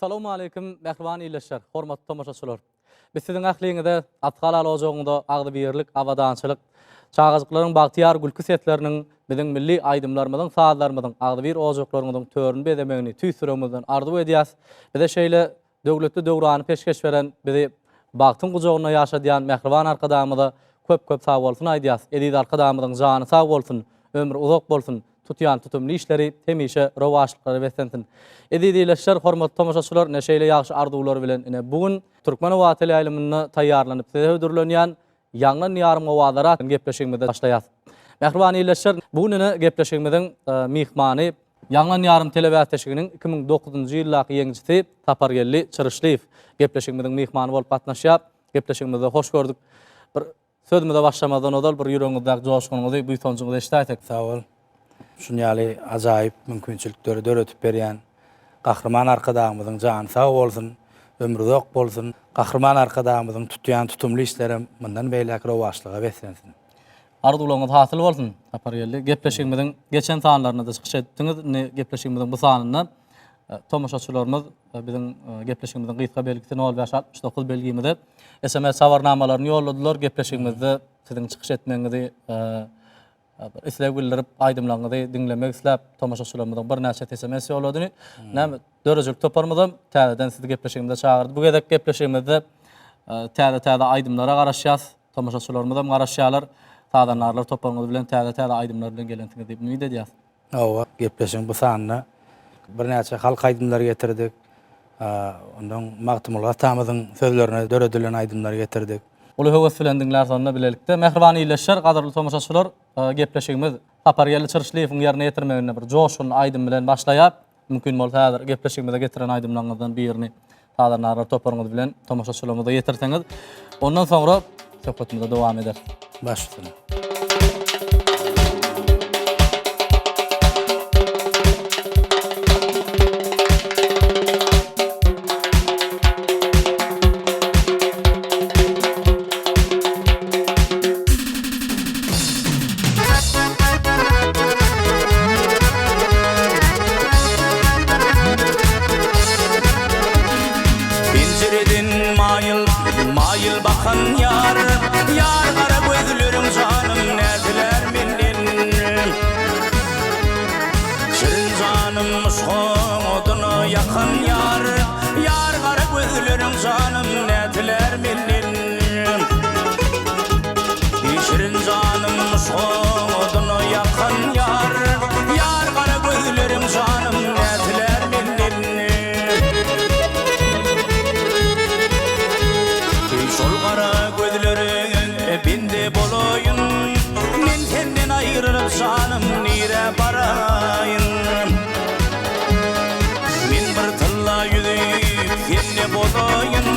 Essalawmaleýkim mähriban ildeşler, hormatly tomaşaçylar. Biz siziň ähliňize Ata halal ojagyňyzda agzybirlik, abadançylyk, çagajyklaryň bagtyýar gülki sesleriniň biziň milli aýdymlarymyzyň, sazlarymyzyň agzybir ojaklaryňyzyň törüni bezemegini tüýs ýüregimizden arzuw edýäs. Bize şeýle döwletli döwrany peşgeş beren, bizi bagtyň gujagynda ýaşadýan mähriban Arkadagymyza köp-köp sagbolsun aýdýas. Eziz Arkadagymyzyň jany sag bolsun, ömri uzak bolsun, tutýan tutumly işleri hemişe rowaçlyklara beslensin. Eziz ildeşler, hormatly tomaşaçylar, ine şeýle ýagşy arzuwlar bilen ine bu gün Türkmen howa teleýaýlymynda taýýarlanyp size hödürlenýän Ýaňlan Diýarym owazlary atly gepleşigimizi başlaýas. Mähriban ildeşler, bu gün ine gepleşigimiziň myhmany Ýaňlan Diýarym telebäsleşiginiň 2009-njy ýyldaky ýeňijisi Sapargeldi Çyryşlyýew gepleşigimiziň myhmany bolup gatnaşýar. Gepleşigimizde hoş gördük. Bir Sözümize başlamazdan ozal bir ýüregiňizdäki joşgunyňyzy, buýsanjyňyzy eşidäýsek. Sag bol. Şuny ýaly ajaýyp mümkinçilikleri döredip berýän Gahryman Arkadagymyzyň jany sag bolsun, ömri uzak bolsun. Gahryman Arkadagymyzyň tutýan tutumly işlerem mundan beýläk rowaçlyga beslensin. Arzuwlaryňyz hasyl bolsun, Sapargeldi. Gepleşigimiziň geçen sanlarynda-da çykyş edipdiňiz. Indi gepleşigimiziň bu sanynda tomaşaçylarymyz biziň gepleşigimiziň gysga belgisi nol bäş 69 belgimize SMS habarnamalaryny ýolladylar. Gepleşigimizde siziň çykyş etmegiňizi bir isleg bildirip, aýdymlaryňyzy diňlemek isläp, tomaşaçylarymyzyň birnäçesi SMS ýollady. Näme, döredijilik toparymyzam täzeden sizi gepleşigimize çagyrdy. Bu gezek gepleşigimizde täze-täze aýdymlara garaşýas. Tomaşaçylarymyzam garaşýarlar. Sazandarlar toparyňyz bilen täze-täze aýdymlar bilen gelensiňiz diýip umyt edýäs. Hawa, gepleşigiň bu sanynda birnäçe halk aýdymlary getirdik. Ondan Magtymguly atamyzyň sözlerine döredilen aýdymlary getirdik. Uly höwes bilen diňläris onda bilelikde. Mähriban ildeşler, gadyrly tomaşaçylar, gepleşigimiz Sapargeldi Çyryşlyýewiň ýerine ýetirmeginde bir joşgunly aýdym bilen başlaýar. Mümkin bolsa häzir gepleşigimize getiren aýdymlaryňyzdan birini sazandarlar toparyňyz bilen tomaşaçylarymyza ýetirseňiz, ondan soňra söhbetimize dowam ederis. Baş üstüne. Penjireden maýyl, maýyl bakan ýar, Ýar gara gözleriň janym näzlär menden. Şirin janym yşgyň oduna ýakan ýar, Ýar gara gözleriň janym näzlär menden. Şirin janym yşgyň oduna ýakan ýar, Ýar gara gözleriň janym näzlär menden. Eý şol gara gözleriňe bende bolaýyn, Men senden aýrylyp janym nirä baraýyn. Men bir tylla ýüzük sende bolaýyn,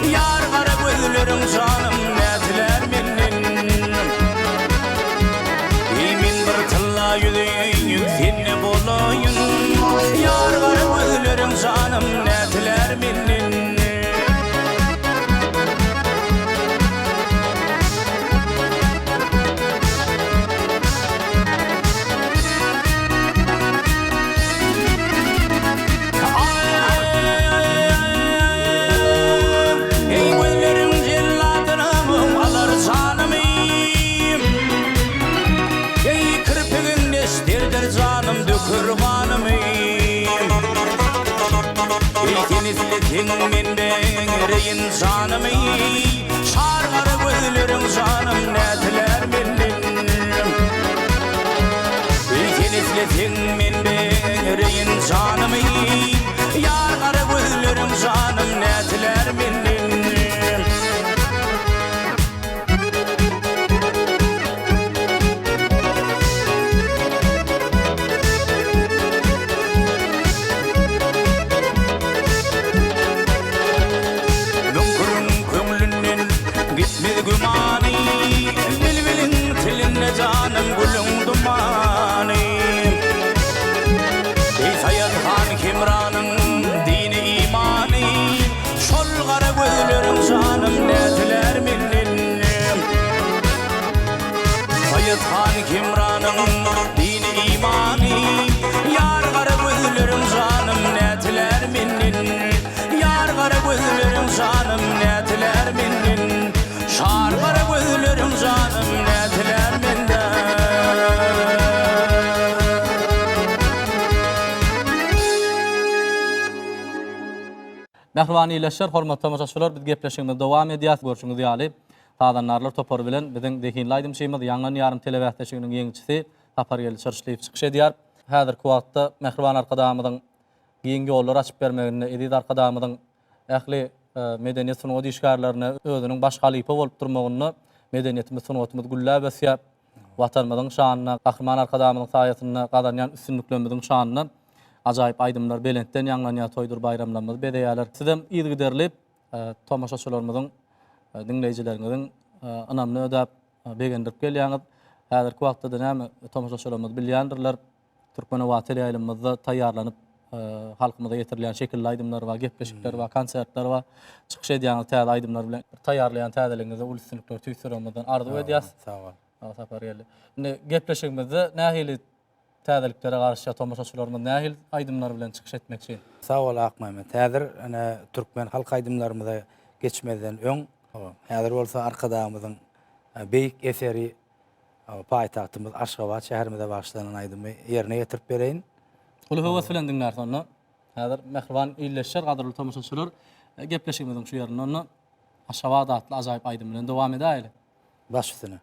Ýar gara gözleriň janym näzlär menden. Eý men bir tylla ýüzük sende bolaýyn, Ýar gara gözleriň janym näzlär menden. Eý gözleriň jelladynam alar janymy Eý kirpigiň neşterdir janym döker ganymy Eý sen isleseň men bereýin janymy Şar gara gözleriň janym nätilär menden Eý sen isleseň men bereýin janymy Ýar gara gözleriň janym nätilär menden. Müňküriň köňlünden gitmez gümany, Bilbiliň tilinde janym gülüň dumany. Eý Saýat han Hemranyň dini imany, Şol gara gözleriň janym nätilär menden. Saýat han Hemranyň dini imany, Ýar gara gözleriň janym nätilär menden. Mähriban ildeşler, hormatly tomaşaçylar, biz gepleşigimizi dowam edýäs. Görşüňiz ýaly, sazandarlar topary bilen biziň zehinli aýdymçymyz, Ýaňlan ýarym telebäsleşiginiň ýeňijisi Sapargeldi Çyrşlyýew çykyş edýär. Häzirki wagtda mähriban Arkadagymyzyň giň ýollar açyp bermeginde, eziz Arkadagymyzyň ähli medeniýet sungat işgärlerine özüniň baş halypa bolup durmagynda medeniýetimiz, sungatymyz gülläp ösýär. Watanymyzyň şanyna, Gahryman Arkadagymyzyň saýasynda gazanýan üstünliklerimiziň şanyna ajaýyp aýdymlar belentden ýaňlanýar, toýdur baýramlarymyzy bezeýärler. Sizem yzygiderli tomaşaçylarymyzyň, diňleýjileriňiziň ynamyny ödäp, begendirip gelýäňiz. Häzirki wagtda-da näme, tomaşaçylarymyz bilýändirler, Türkmenobat teleýaýlymymyzda taýýarlanyp, halkymyza ýetirilýän şekilli aýdymlar bar, gepleşikler bar, konsertler bar. Çykyş edýäňiz täze aýdymlar bilen. Taýýarlaýan täzeligiňizde uly üstünlikleri tüýs ýüregimizden arzuw edýäs. Sag bol. Sapargeldi. Indi gepleşigimizde nähili täzeliklere garaşýar tomaşaçylarymyz, nähili aýdymlar bilen çykyş etmekçi? Sag bol Akmämmet. Häzir ine türkmen halk aýdymlarymyza geçmezden öň, häzir bolsa Arkadagymyzyň beýik eseri Paýtagtymyz Aşgabat şäherimize bagyşlanan aýdymy ýerine ýetirip bereýin. Uly höwes bilen diňläris onda. Häzir mähriban ildeşler, gadyrly tomaşaçylar, gepleşigimiziň şu ýerinde onda Aşgabat atly ajaýyp aýdym bilen dowam edäýeli. Baş üstüne.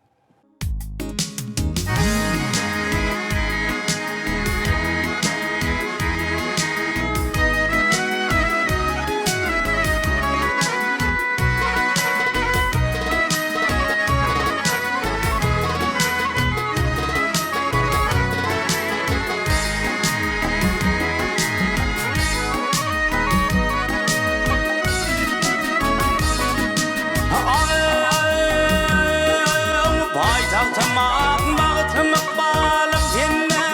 Paýtagtym ak bagtym ykbalym sende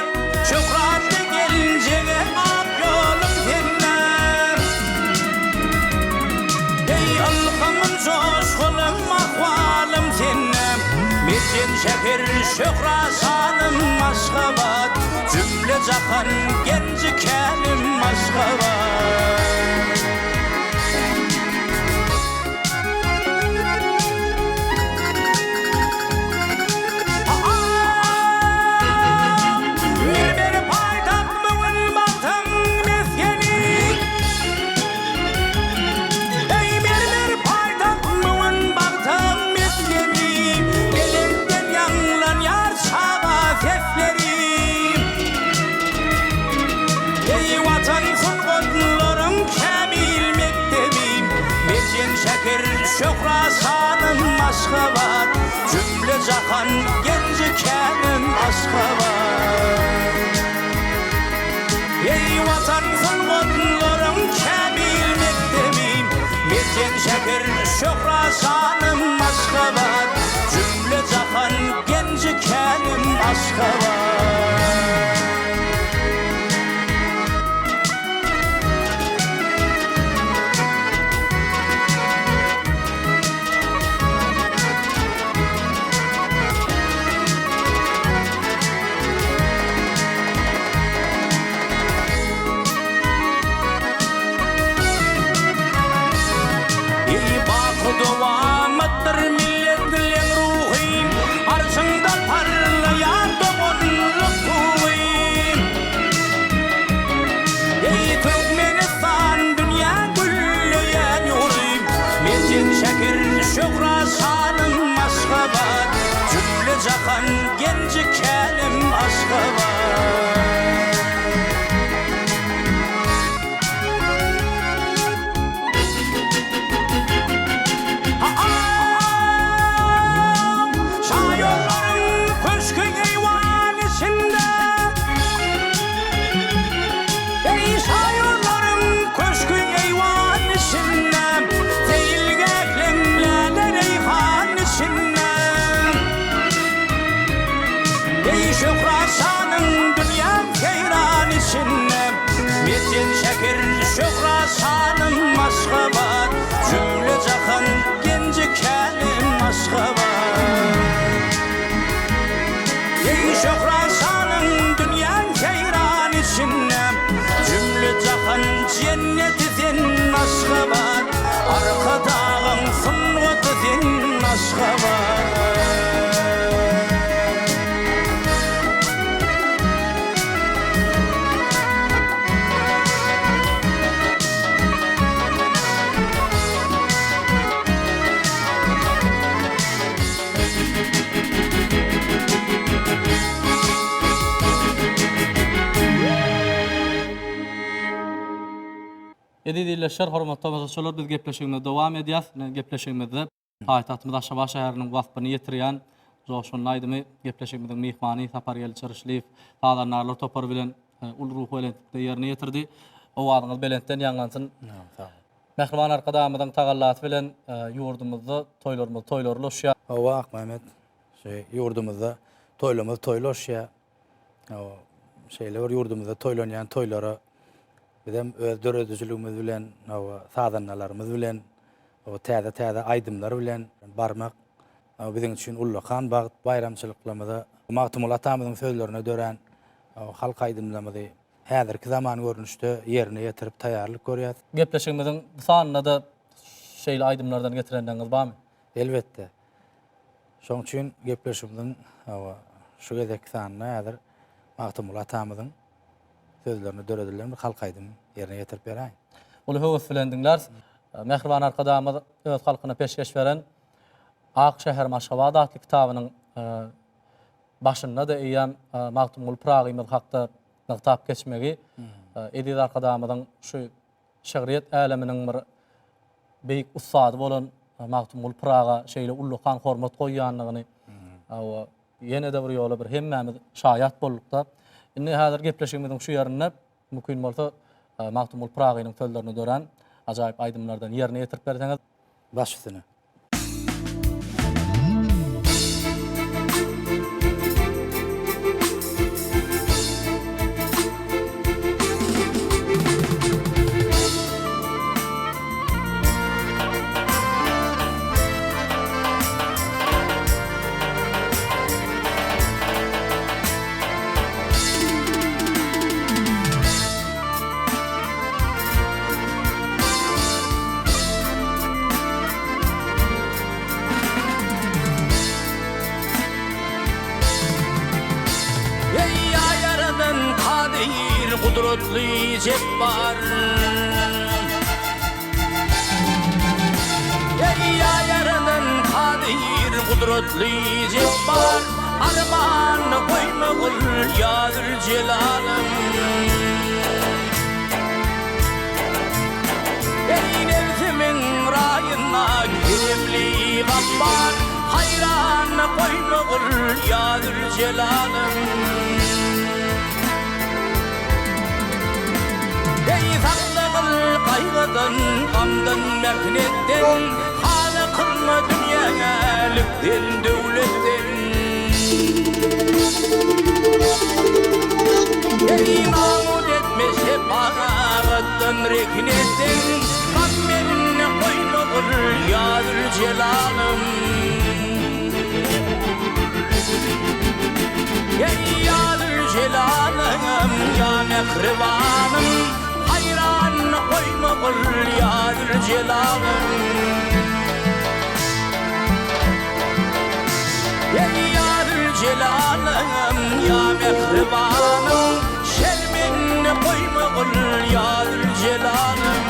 Şöhratly geljege ak ýolum sende Eý ylhamym joşgunym ahwalym sende Merjen şäher şöhrat şanym Aşgabat Jümle jahan genji känim Aşgabat. Mermer paýtagt bu gün bagtyň mesgeni. Eý mermer paýtagt bu gün bagtyň mesgeni. Belentden ýaňlanýar çaga sesleri. Eý Watan sungatlaryň kämil mekdebi. Merjen şäher şöhrat şanym Aşgabat. Jümle jahan genji känim Aşgabat. Eý Watan sungatlaryň kämil mekdebi. Merjen şäher şöhrat şanym Aşgabat. Jümle jahan genji känim Aşgabat. Eý baky dowamatdyr milletleň ruhy, Arşyňda parlaýar dogan. Eziz ildeşler, hormatly tomaşaçylar, biz gepleşigimizi dowam edýäs. Ine, gepleşigimizde paýtagtymyz Aşgabat şäheriniň waspyny ýetirýän joşgunly aýdymy gepleşigimiziň myhmany Sapargeldi Çyryşlyýew sazandarlar topary bilen uly ruhubelentlikde ýerine ýetirdi. Owazyňyz belentden ýaňlansyn. Sag boluň. Mähriban Arkadagymyzyň tagallasy bilen ýurdumyzda toýlarymyz toýlara ulaşýar. Hawa, Akmämmet, şu ýurdumyzda toýlarymyz toýlaşýar. Hawa, şeýle bir ýurdumyzda toýlanýan toýlara bizem öz döredijiligimiz bilen, hawa, sazandalarymyz bilen, hawa, täze-täze aýdymlar bilen barmak biziň üçin ullakan bagt. Baýramçylyklarymyza Magtymguly atamyzyň sözlerine dörän halk aýdymlarymyzy häzirki zaman görnüşde ýerine ýetirip taýýarlyk görýäs. Gepleşigimiziň bu sanynda-da şeýle aýdymlardan getirenleriňiz barmy? Elbetde. Şonuň üçin gepleşigimiziň hawa, şu gezekki sanynda häzir Magtymguly atamyzyň sözlerine döredilen bir halk aýdymy ýerine ýetirip beräýin. Uly höwes bilen diňläris. Mähriban Arkadagymyz öz halkyna peşgeş beren Ak şäherim Aşgabat atly kitabynyň başynda-da eýýäm Magtymguly Pyragymyz hakda nygtap geçmegi eziz Arkadagymyzyň şu şygryýet äleminiň bir beýik ussady bolan Magtymguly Pyraga şeýle ullakan hormat goýýandygyny ýene-de bir ýola bir hemmämiz şaýat bolduk-da. Indi häzir gepleşigimiziň şu ýerinde mümkin bolsa Magtymguly Pyragynyň sözlerine dörän ajaýyp aýdymlardan ýerine ýetirip berseňiz. Baş üstüne. Eý, Ýaradan Kadyr, gudratly Jepbar! Eý, Ýaradan Kadyr, gudratly Jepbar! Arman goýmagyl, ýa Züljelalym! Eý, nebsimiň raýyna keremli Gapbar, Haýran goýmagyl, ýa Züljelalym. Eý, saklagyl gaýgydan, gamdan, mähnetden, Hala kylma dünýälikden, döwletden. Eý, mamut etme şepagatdan, rehnetden, Gam mende goýmagyl, ýa Züljelalym. Eý, ýa Züljelalym, ýa Mähribanym, Haýran goýmagyl, ýa Züljelalym. Eý, ýa Züljelalym, ýa Mähribanym, Şermende goýmagyl, ýa Züljelalym.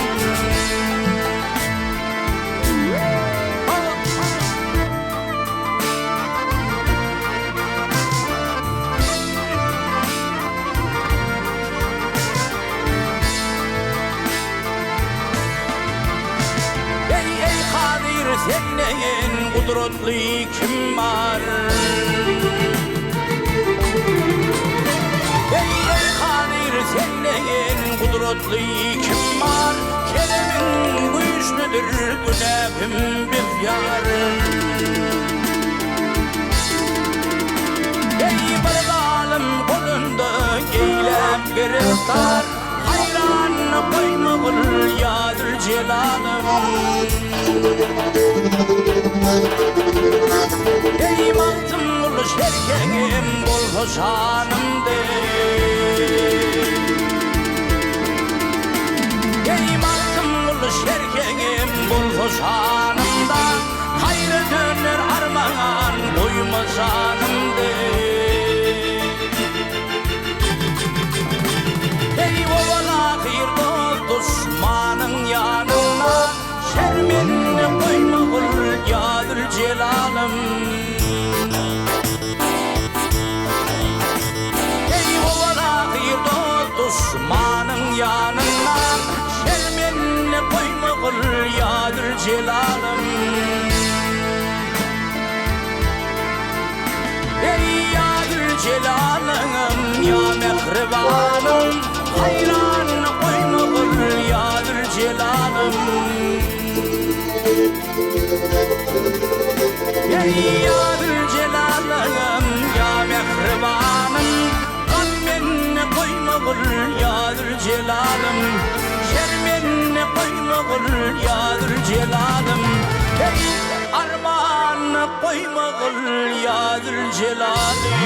Eý, eý, Kadyr, senden gudratly kim bar? Eý, eý, Kadyr, senden gudratly kim bar? Keremiň güýçlüdir, günähim bisýar. Eý, bir zalym golunda eýläp giriftar, Haýran goýmagyl ýa Züljelalym. Eý, Magtymguly şerkeňem bolsa şanymdy. Eý, Magtymguly şerkeňem bolsa şanymda, Haýra döner arman goýma janymdy. Eý, owal-ahyr dost duşmanyň ýanynda, Şermende goýmagyl, ýa Züljelalym. Eý, owal-ahyr dost duşmanyň ýanynda, Şermende. Züljelalym Eý ýa Züljelalym ýa Mähribanym Haýran goýmagyl ýa Züljelalym Eý ýa Züljelalym ýa Mähribanym Gam mende goýmagyl ýa Züljelalym Şer mende goýmagyl ýa Züljelalym Eý arman goýmagyl ýa Züljelalym.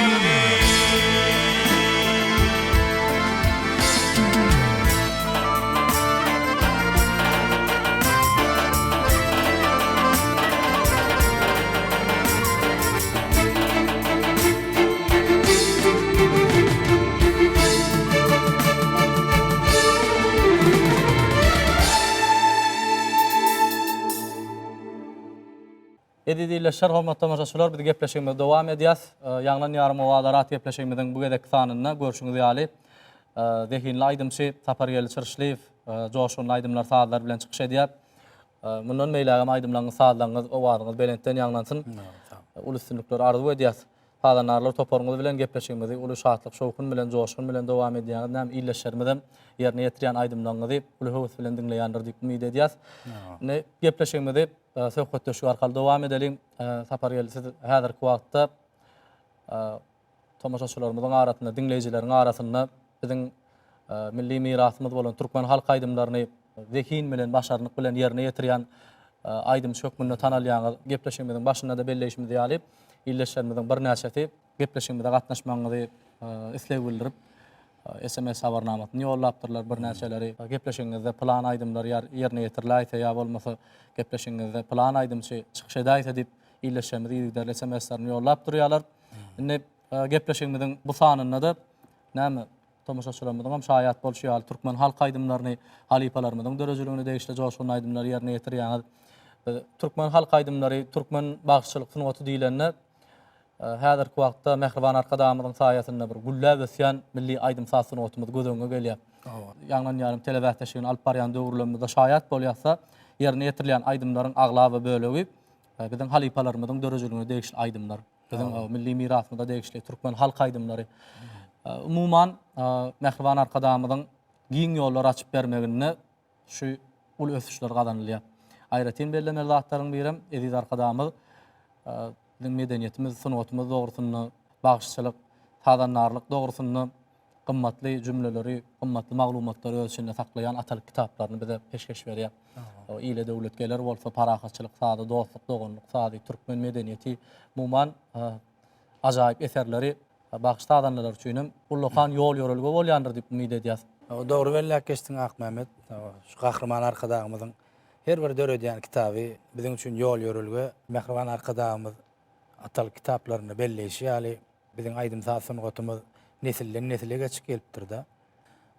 Eziz ildeşler, hormatly tomaşaçylar, biz gepleşigimizi dowam edýäs. Ýaňlan ýarym owazlar at gepleşigimiziň bu gezekki sanynda görşüňiz ýaly, zehinli aýdymçy Sapargeldi Çyryşlyýew joşgunly aýdymlar, sazlar bilen çykyş edýär. Mundan beýlägem aýdymlaryňyz, sazlaryňyz, owazyňyz belentden ýaňlansyn. Uly üstünlikler arzuw edýäs. Sazandarlar toparyňyz bilen gepleşigimizi uly şatlyk-şowhun bilen, joşgun bilen dowam edýäňiz. Näme, ildeşlerimizem ýerine ýetirýän aýdymlaryňyzy uly höwes bilen diňleýändir diýip umyt edýäs. Indi gepleşigimizi söhbetdeşlik arkaly dowam edeliň. Sapargeldi, siz häzirki wagtda tomaşaçylarymyzyň arasynda, diňleýjileriň arasynda biziň milli mirasymyz bolan türkmen halk aýdymlaryny zehin bilen, başarnyk bilen ýerine ýetirýän aýdymçy hökmünde tanalýaňyz. Gepleşigimiziň başynda-da belleýşimiz ýaly, ildeşlerimiziň birnäçesi gepleşigimize gatnaşmagyňyzy isleg bildirip, sms habarnamasyny ýollapdyrlar birnäçeleri. Gepleşigiňizde pylan aýdymlar ýerine ýetiriläýse ýa bolmasa gepleşigiňizde pylan aýdymçy çykyş edäýse diýip, ildeşlerimiz yzygiderli sms-lerini ýollap durýarlar. Indi gepleşigimiziň bu sanynda-da näme tomaşaçylarymyzyň hem şaýat bolşy ýaly türkmen halk aýdymlaryny, halypalarymyzyň döredijiligine degişli joşgunly aýdymlary ýerine ýetirýäňiz. Türkmen halk aýdymlary, türkmen bagşyçylyk sungaty diýlende häzirki wagtda mähriban Arkadagymyzyň saýasynda bir gülläp ösýän milli aýdym-saz sungatymyz göz öňüňe gelýär. Ýaňlan ýarym telebäsleşigini alyp barýan döwürlerimizde şaýat bolýarsa, ýerine ýetirilýän aýdymlaryň aglaba bölegi biziň halypalarymyzyň döredijiligine degişli aýdymlar. Biziň milli mirasymyza degişli türkmen halk aýdymlary. Umuman, mähriban Arkadagymyzyň giň ýollar açyp bermeginde şu uly ösüşler gazanylýar. Aýratyn bellemeli zatlaryň birem eziz Arkadagymyz biziň medeniýetimiz, sungatymyz dogrusynda, bagşyçylyk, sazandarlyk dogrusynda gymmatly jümleleri, gymmatly maglumatlary öz içinde saklaýan atalyk kitaplaryny bize peşgeş berýär. Ile döwlet geler bolsa, parahatçylyk sazy, dostluk, doganlyk sazy, türkmen medeniýeti, umuman, ajaýyp eserleri bagşy-sazandalar üçin hem ullakan ýol-ýörelge bolýandyr diýip umyt edýäs. Dogry belläp geçdiň Akmämmet. Şu Gahryman Arkadagymyzyň her bir döredýän kitaby biziň üçin ýol-ýörelge. Mähriban Arkadagymyz atalyk kitaplarynda belleýşi ýaly, Biziň aýdym-saz sungatymyz nesilden-nesile geçip gelipdir-de.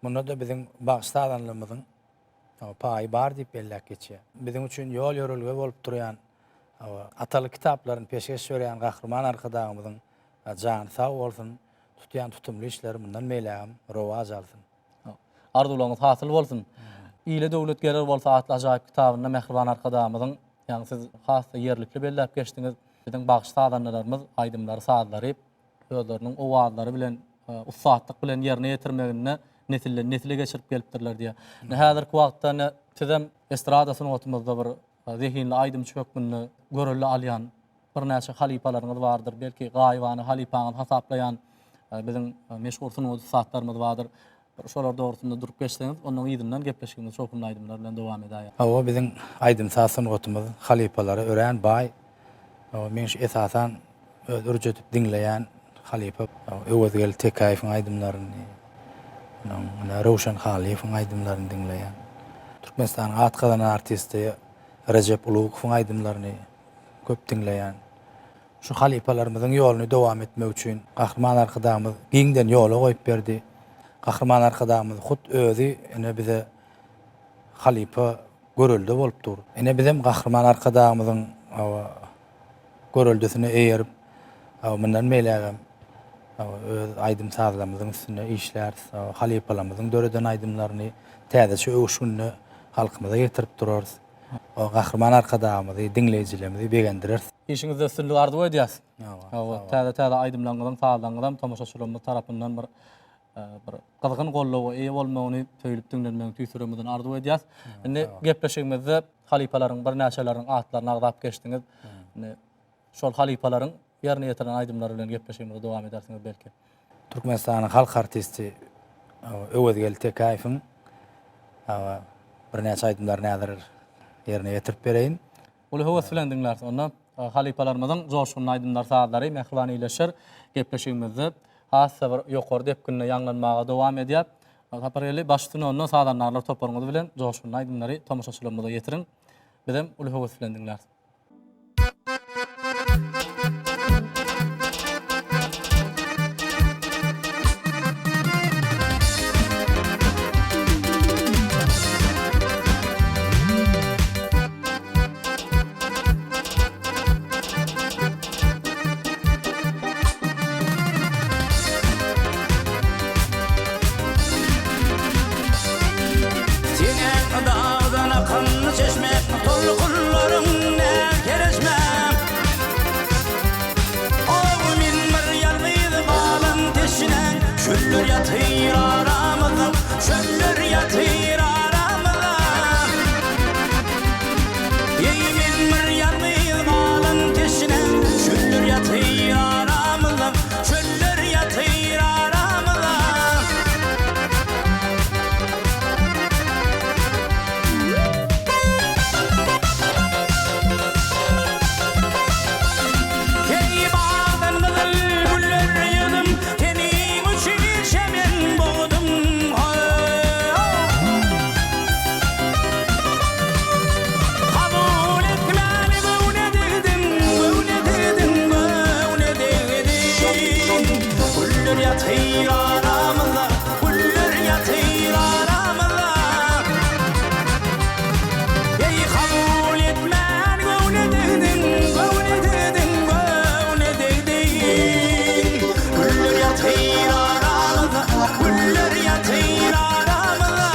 Munda-da biziň bagşy-sazandamyzyň paýy bar diýip belläp geçýär. Biziň üçin ýol-ýörelge bolup durýan, atalyk kitaplaryny peşgeş berýän Gahryman Arkadagymyzyň jany sag bolsun, tutýan tutumly işleri mundan beýlägem rowaç alsyn. Arzuwlaryňyz hasyl bolsun. Ile döwlet geler bolsa atly ajaýyp kitabynda mähriban Arkadagymyzyň, ýagny siz has-da ýerlikli belläp geçdiňiz, biziň bagşy-sazandalarymyz aýdymlary, sazlary özleriniň owazlary bilen, ussatlyk bilen ýerine ýetirmeginde nesilden-nesile geçirip gelipdirler diýýär. Indi häzirki wagtda ine sizem estrada sungatymyzda bir zehinli aýdymçy hökmünde görelde alýan birnäçe halypalaryňyz bardyr, belki gaýybana halypaňyz hasaplaýan biziň meşhur sungat ussatlarymyz bardyr. Bir şolar dogrusynda durup geçseňiz, ondan yzyndan gepleşigimizi şowhunly aýdymlar bilen dowam edäýeris. Hawa, biziň aýdym-saz sungatymyz halypalara örän baý. Hawa, men şu esasan öz ürç edip diňleýän halypa Öwezgeldi Tekäýewiň aýdymlaryny, onuň Röwşen Halyýewiň aýdymlaryny diňleýän. Türkmenistanyň at gazanan artisti Rejep Ulugowyň aýdymlaryny köp diňleýän. Şu halypalarymyzyň ýoluny dowam etmek üçin Gahryman Arkadagymyz giňden ýola goýup berdi. Gahryman Arkadagymyz hut özi ine bize halypa görelde bolup dur. Ine bizem Gahryman Arkadagymyzyň göreldesine eýerip, mundan beýlägem öz aýdym-sazlarymyzyň üstünde işläris. Halypalarymyzyň döreden aýdymlaryny täzeçe öwüşginde halkymyza ýetirip durarys. Gahryman Arkadagymyzy, diňleýjilerimizi begendireris. Işiňizde üstünlik arzuw edýäs. Hawa, täze-täze aýdymlaryňyzyň, sazlaryňyzam tomaşaçylarymyz tarapyndan bir bir gyzgyn goldawa eýe bolmagyny, söýlüp diňlenmegini tüýs ýüregimizden arzuw edýäs. Indi gepleşigimizde halypalaryň birnäçeleriniň atlaryny agzap geçdiňiz. Indi şol halypalaryň ýerine ýetiren aýdymlary bilen gepleşigimizi dowam edersiňiz belki. Türkmenistanyň halk artisti Öwezgeldi Tekäýewiň birnäçe aýdymlaryny häzir ýerine ýetirip bereýin. Uly höwes bilen diňläris. Onda halypalarymyzyň joşgunly aýdymlar, sazlary mähriban ildeşler gepleşigimizde has-da bir ýokary depginde ýaňlanmaga dowam edýär. Sapargeldi, baş üstüne onda sazandarlar toparyňyz bilen joşgunly aýdymlary tomaşaçylarymyza ýetiriň. Bizem uly höwes bilen diňläris. Senem dagdan akan çeşme, Tolkunlaryň näz kereşme. Ow men bir ýalňyz galan teşne, Çöller ýatyr aramyzda, Çöller ýatyr aramyzda. Eý men bir ýalňyz galan teşne, Çöller ýatyr aramyzda, Çöller ýatyr aramyzda. Eý bagdan gyzyl güller ýygdym, Seniň üçin çemen bogdum. Kabul etmäni göwne degdiň, Göwne degdiň, göwne degdiň. Güller ýatyr aramyzda, Güller ýatyr aramyzda. Eý, kabul etmän göwne degdiň, Göwne degdiň, göwne degdiň. Güller ýatyr aramyzda, Güller ýatyr aramyzda.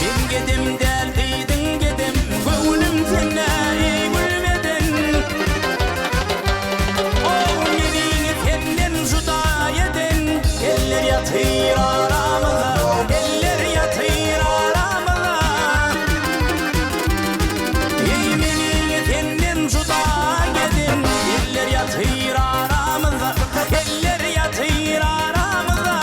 Men gedem däl diýdiň gedem, Göwnüm sende eý gülbeden. Ow meni senden juda eden, Eller ýatyr aramyzda, Eller ýatyr aramyzda. Eý meni senden juda eden, Eller ýatyr aramyzda, Eller ýatyr aramyzda.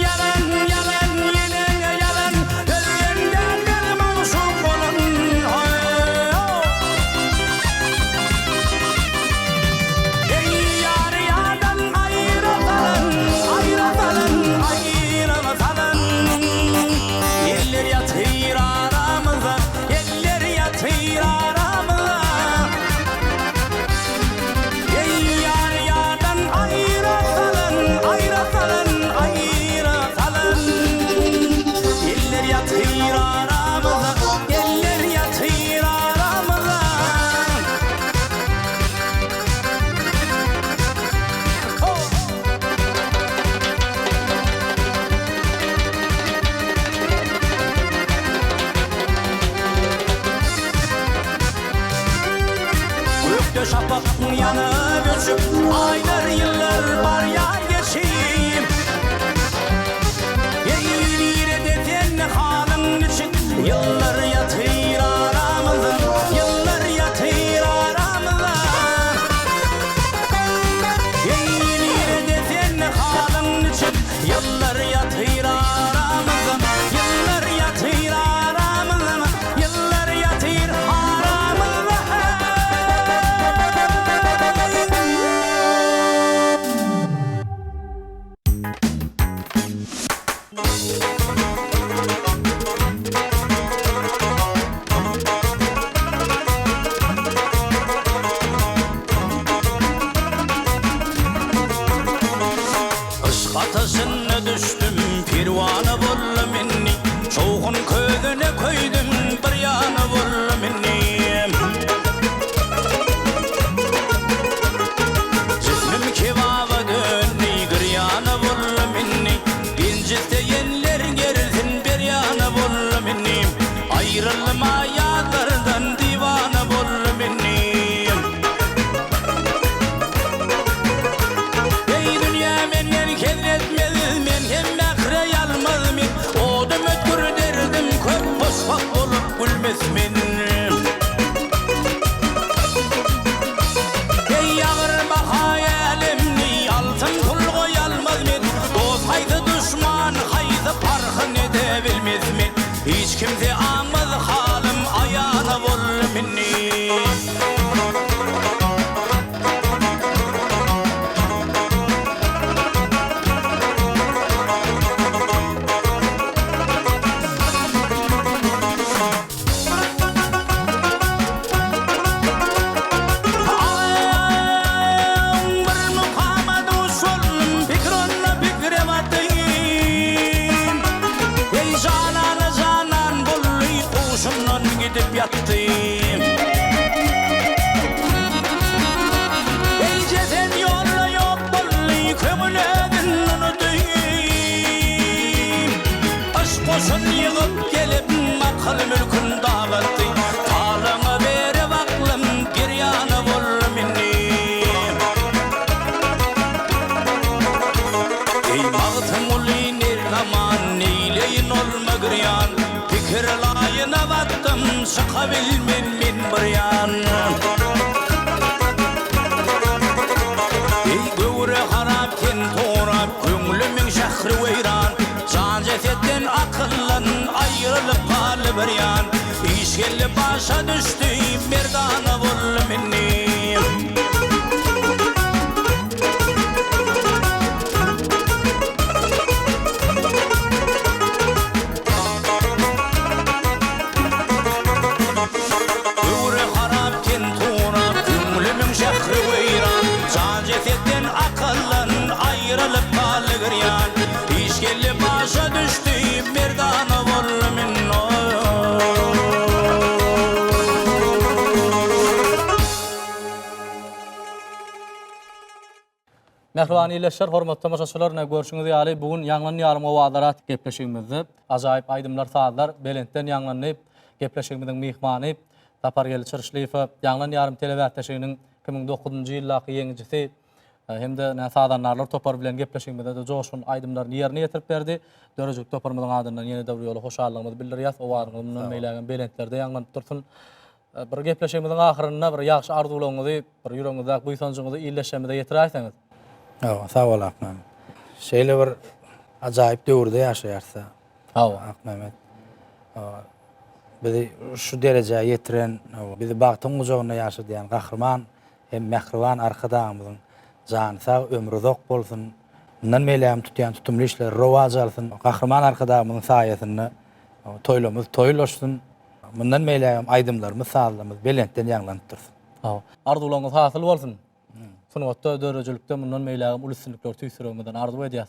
Ýalan, ýalan, ýene ýalan, Özgen däldir magşuk bolan. Eý, ýary ýardan aýra salan, Aýra salan, aýra salan. Eller ýatyr aramyzda, Eller ýatyr aramyzda. Eý, ýar ýardan aýra salan, Aýra salan, aýra salan. Eller ýatyr aramyzda, Eller ýatyr aramyzda. Gökde şapak ýanyp öçüp, Aýlar, ýyllar barýar geçip. Eý, nirede sen, halyň niçik? Ýyllar ýatyr aramyzda, Ýyllar ýatyr aramyzda. Eý, nirede sen, halyň niçik? Ýyllar ýatyr aramyzda, Ýyllar ýatyr aramyzda, Ýyllar ýatyr aramyzda. Ataşyna düşdüm, perwana boldum indi. Şowhun közüne köýdüm, bir ýana boldum indi. Jismim kebaba döndi, girýana boldum indi. Genjise ýeller gerilsin, berýana boldum indi. Aýrylma ýazlardan, diwana boldum indi. Eý dünýä menden hez etmez, men hem mähre ýalmaz men. Odum ötgür derdim köp, hoşwagt bolup gülmes men. Eý agyr baha älemni, altyn pul goýalmaz men. Dost haýsy duşman haýsy parhyn ede bilmez men. Hiç kimse aňmaz halym aýana boldum indi. Bir mukama duş boldum, pikir onda pikire batdym. Eý janana janan boldy, huşumdan gidip ýatdym. Eý jesed ýolda ýok boldy, köňül özün unutdy. Yşk goşun ýygyp gelip, akyl mülkün dagatdy. Talaňa berip aklym, girýana boldum indi. Eý Magtymguly ner zaman, neýleýin olma girýan. Pikir laýyna batdym, çykabilmen men bir ýan. Eý göwre harap, ten torap, köňlümiň şähri weýran. Jan-jesetden, akyldan aýrylyp galdy bir ýan. Iş geldi başa düşdi, merdana boldum indi. Göwre harap, ten torap, köňlümiň şähri weýran. Jan-jesetden, akyldan aýrylyp galdy girýan. Iş geldi başa düşdi, merdana boldum indi. Mähriban ildeşler, hormatly tomaşaçylar, ine görşüňiz ýaly, bu gün Ýaňlan ýarym owazlar atly gepleşigimizde ajaýyp aýdymlar, sazlar belentden ýaňlandy. Gepleşigimiziň myhmany Sapargeldi Çyryşlyýew, Ýaňlan ýarym telebäsleşiginiň 2009-njy ýyldaky ýeňijisi hem-de ine sazandarlar topary bilen gepleşigimizde-de joşgun aýdymlaryny ýerine ýetirip berdi. Döredijilik toparymyzyň adyndan ýene-de bir ýola hoşallygymyzy bildirýäs. Owazyňyz mundan beýlägem belentlerde ýaňlanyp dursun. Bir gepleşigimiziň ahyrynda bir ýagşy arzuwlaryňyzy, bir ýüregiňizdäki buýsanjyňyzy ildeşlerimize ýetiräýseňiz. Hawa, sag bol Akmämmet. Şeýle bir ajaýyp döwürde ýaşaýarys-da. Hawa. Akmämmet. Hawa. Bizi şu derejä ýetiren, hawa, bizi bagtyň gujagynda ýaşadýan Gahryman hem mähriban Arkadagymyzyň jany sag, ömri uzak bolsun. Mundan beýlägem tutýan tutumly işleri rowaç alsyn. Gahryman Arkadagymyzyň saýasynda toýlarymyz toý ulaşsyn. Mundan beýlägem aýdymlarymyz, sazlarymyz belentden ýaňlanyp dursun. Hawa. Arzuwlaryňyz hasyl bolsun. Sungatda, döredijilikde mundan beýlägem uly üstünlikleri tüýs ýüregimizden arzuw edýäs.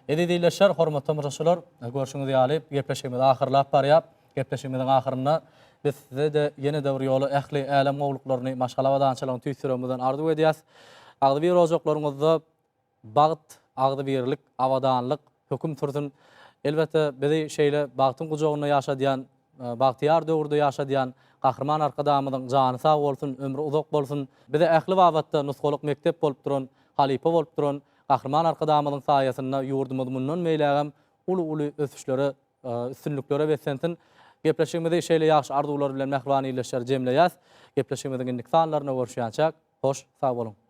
Eziz ildeşler, hormatly tomaşaçylar, görşüňiz ýaly, gepleşigimiz ahyrlap barýar. Gepleşigimiziň ahyrynda biz size-de ýene-de bir ýola ähli älem gowulyklaryny, maşgala abadançylygyny tüýs ýüregimizden arzuw edýäs. Agzybir ojaklaryňyzda Bagt, agzybirlik, abadanlyk höküm sürsün. Elbetde, bizi şeýle bagtyň gujagynda ýaşadýan, bagtyýar döwürde ýaşadýan Gahryman Arkadagymyzyň jany sag bolsun, ömri uzak bolsun! Bize ähli babatda nusgalyk mekdep bolup duran, halypa bolup duran Gahryman Arkadagymyzyň saýasynda ýurdumyz mundan beýlägem uly-uly ösüşlere, üstünliklere beslensin! Gepleşigimizi şeýle ýagşy arzuwlar bilen mähriban ildeşler jemleýäs. Gepleşigimiziň indiki sanlarynda görüşýänçäk, hoş sag boluň!